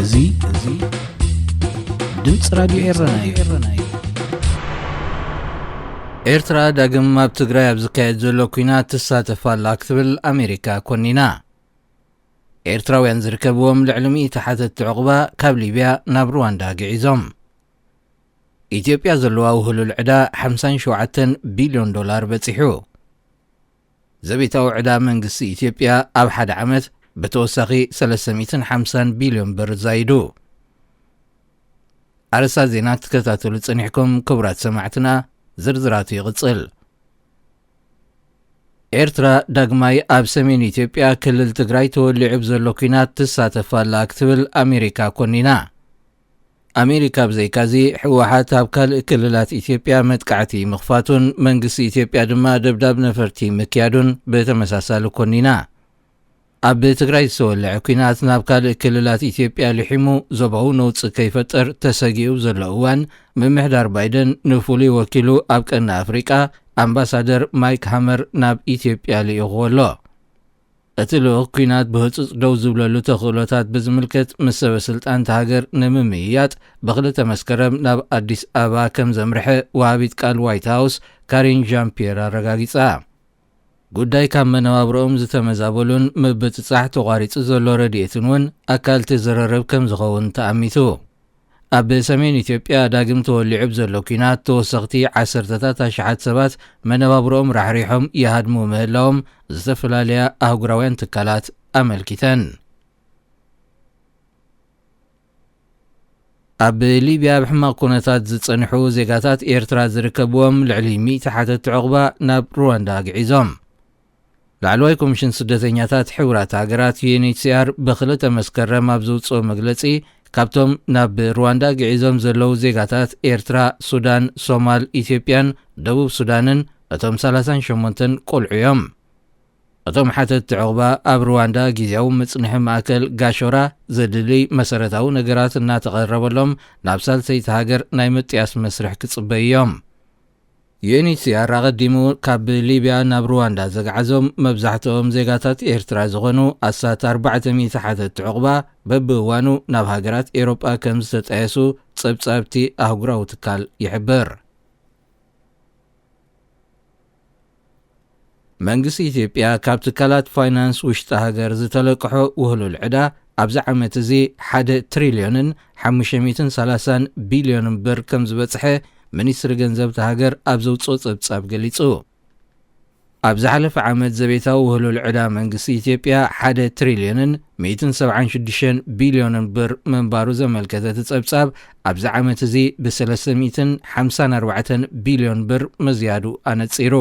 እዚ እዚ ድምፂ ራዲዮ ኤረና እዩ። ኤርትራ ዳግም ኣብ ትግራይ ኣብ ዝካየድ ዘሎ ኲናት ትሳተፍ ኣላ ክትብል ኣሜሪካ ኮኒና። ኤርትራውያን ዝርከብዎም ልዕሊ ሚእቲ ሓተትቲ ዕቑባ ካብ ሊብያ ናብ ሩዋንዳ ግዒዞም። ኢትዮጵያ ዘለዋ ውህሉል ዕዳ ሓምሳን ሸውዓተን ቢልዮን ዶላር በጺሑ። ዘቤታዊ ዕዳ መንግስቲ ኢትዮጵያ ኣብ ሓደ ዓመት ብተወሳኺ ሰለስተ ሚእትን ሓምሳን ቢልዮን ብር ዛይዱ። ኣርእስታት ዜና ክትከታተሉ ጸኒሕኩም ክቡራት ሰማዕትና፣ ዝርዝራቱ ይቕጽል። ኤርትራ ዳግማይ ኣብ ሰሜን ኢትዮጵያ ክልል ትግራይ ተወሊዑ ብዘሎ ኲናት ትሳተፍ ኣላ ክትብል ኣሜሪካ ኮኒና። ኣሜሪካ ብዘይካዚ፣ ህወሓት ኣብ ካልእ ክልላት ኢትዮጵያ መጥቃዕቲ ምኽፋቱን መንግስቲ ኢትዮጵያ ድማ ደብዳብ ነፈርቲ ምክያዱን ብተመሳሳሊ ኮኒና። ኣብ ትግራይ ዝተወለዐ ኲናት ናብ ካልእ ክልላት ኢትዮጵያ ልሒሙ ዞባዊ ነውጺ ከይፈጥር ተሰጊኡ ዘሎ እዋን፣ ምምሕዳር ባይደን ንፍሉይ ወኪሉ ኣብ ቀርኒ ኣፍሪቃ ኣምባሳደር ማይክ ሃመር ናብ ኢትዮጵያ ልኢኹዎ ኣሎ። እቲ ልኡኽ ኲናት ብህጹጽ ደው ዝብለሉ ተኽእሎታት ብዝምልከት ምስ ሰበ ስልጣን እታ ሃገር ንምምይያጥ ብኽልተ መስከረም ናብ ኣዲስ ኣበባ ከም ዘምርሐ ወሃቢት ቃል ዋይት ሃውስ ካሪን ዣን ፒየር ኣረጋጊጻ። ጉዳይ ካብ መነባብሮኦም ዝተመዛበሉን ምብጽጻሕ ተቋሪጹ ዘሎ ረድኤትን እውን ኣካል እቲ ዝርርብ ከም ዝኸውን ተኣሚቱ። ኣብ ሰሜን ኢትዮጵያ ዳግም ተወሊዑ ብዘሎ ኲናት ተወሰኽቲ ዓሰርተታት ኣሽሓት ሰባት መነባብሮኦም ራሕሪሖም ይሃድሙ ምህላዎም ዝተፈላለያ ኣህጉራውያን ትካላት ኣመልኪተን። ኣብ ሊብያ ኣብ ሕማቕ ኩነታት ዝጸንሑ ዜጋታት ኤርትራ ዝርከብዎም ልዕሊ ሚእቲ ሓተትቲ ዕቑባ ናብ ሩዋንዳ ግዒዞም። ላዕለዋይ ኮሚሽን ስደተኛታት ሕቡራት ሃገራት ዩ ኤን ኤች ሲ ኣር ብኽልተ መስከረም ኣብ ዘውጽኦ መግለጺ፣ ካብቶም ናብ ሩዋንዳ ግዒዞም ዘለዉ ዜጋታት ኤርትራ፣ ሱዳን፣ ሶማል፣ ኢትዮጵያን ደቡብ ሱዳንን እቶም ሰላሳን ሸሞንተን ቆልዑ እዮም። እቶም ሓተትቲ ዕቑባ ኣብ ሩዋንዳ ግዝያዊ መጽንሒ ማእከል ጋሾራ ዘድሊ መሰረታዊ ነገራት እናተቐረበሎም ናብ ሳልሰይቲ ሃገር ናይ ምጥያስ መስርሕ ክጽበዩ እዮም። ዩ ኤን ኤች ሲ ኣር ኣቐዲሙ ካብ ሊብያ ናብ ሩዋንዳ ዘግዓዞም መብዛሕትኦም ዜጋታት ኤርትራ ዝኾኑ ኣስታት ኣርባዕተ ሚእቲ ሓተትቲ ዕቑባ በብእዋኑ ናብ ሃገራት ኤውሮጳ ከም ዝተጣየሱ ጸብጻብቲ ኣህጉራዊ ትካል ይሕብር። መንግስቲ ኢትዮጵያ ካብ ትካላት ፋይናንስ ውሽጢ ሃገር ዝተለቅሖ ውህሉል ዕዳ ኣብዚ ዓመት እዚ ሓደ ትሪልዮንን ሓሙሽተ ሚእትን ሰላሳን ቢልዮንን ብር ከም ዝበጽሐ ሚኒስትሪ ገንዘብ እታ ሃገር ኣብ ዘውጽኦ ጸብጻብ ገሊጹ። ኣብ ዝሓለፈ ዓመት ዘቤታዊ ውህሉል ዕዳ መንግስቲ ኢትዮጵያ ሓደ ትሪልዮንን ሚእትን ሰብዓን ሽዱሽተን ቢልዮንን ብር ምንባሩ ዘመልከተ እቲ ጸብጻብ፣ ኣብዚ ዓመት እዚ ብሰለስተ ሚእትን ሓምሳን ኣርባዕተን ቢልዮን ብር ምዝያዱ ኣነጺሩ።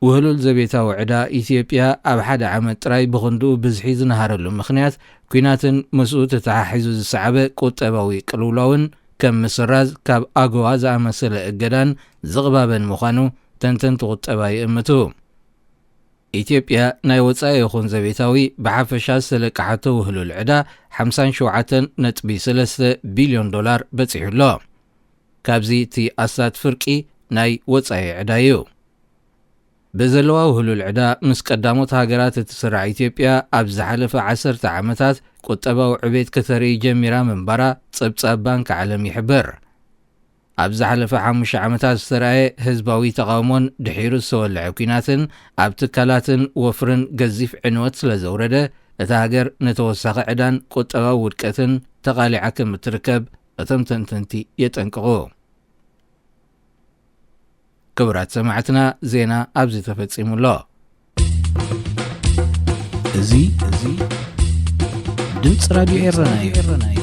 ውህሉል ዘቤታዊ ዕዳ ኢትዮጵያ ኣብ ሓደ ዓመት ጥራይ ብኽንድኡ ብዝሒ ዝነሃረሉ ምኽንያት፣ ኲናትን ምስኡ ተተሓሒዙ ዝሰዓበ ቁጠባዊ ቅልውላውን፣ ከም ምስራዝ ካብ ኣጎዋ ዝኣመሰለ እገዳን ዝቕባበን ምዃኑ ተንተንቲ ቁጠባ ይእምቱ። ኢትዮጵያ ናይ ወጻኢ ይኹን ዘቤታዊ ብሓፈሻ ዝተለቅሓቶ ውህሉል ዕዳ ሓምሳን ሸውዓተን ነጥቢ ሰለስተ ቢልዮን ዶላር በጺሑ ኣሎ። ካብዚ እቲ ኣስታት ፍርቂ ናይ ወጻኢ ዕዳ እዩ። ብዘለዋ ውህሉል ዕዳ ምስ ቀዳሞት ሃገራት እትስራዕ ኢትዮጵያ፣ ኣብ ዝሓለፈ ዓሰርተ ዓመታት ቁጠባዊ ዕቤት ከተርኢ ጀሚራ ምንባራ ጸብጻብ ባንክ ዓለም ይሕብር። ኣብ ዝሓለፈ ሓሙሽተ ዓመታት ዝተራእየ ህዝባዊ ተቓውሞን ድሒሩ ዝተወልዐ ኲናትን ኣብ ትካላትን ወፍርን ገዚፍ ዕንወት ስለ ዘውረደ፣ እታ ሃገር ንተወሳኺ ዕዳን ቁጠባዊ ውድቀትን ተቓሊዓ ከም እትርከብ እቶም ተንተንቲ የጠንቅቑ። ክቡራት ሰማዕትና፣ ዜና ኣብዚ ተፈጺሙ ኣሎ። እዚ እዚ ድምፂ ራዲዮ ኤረና እዩ።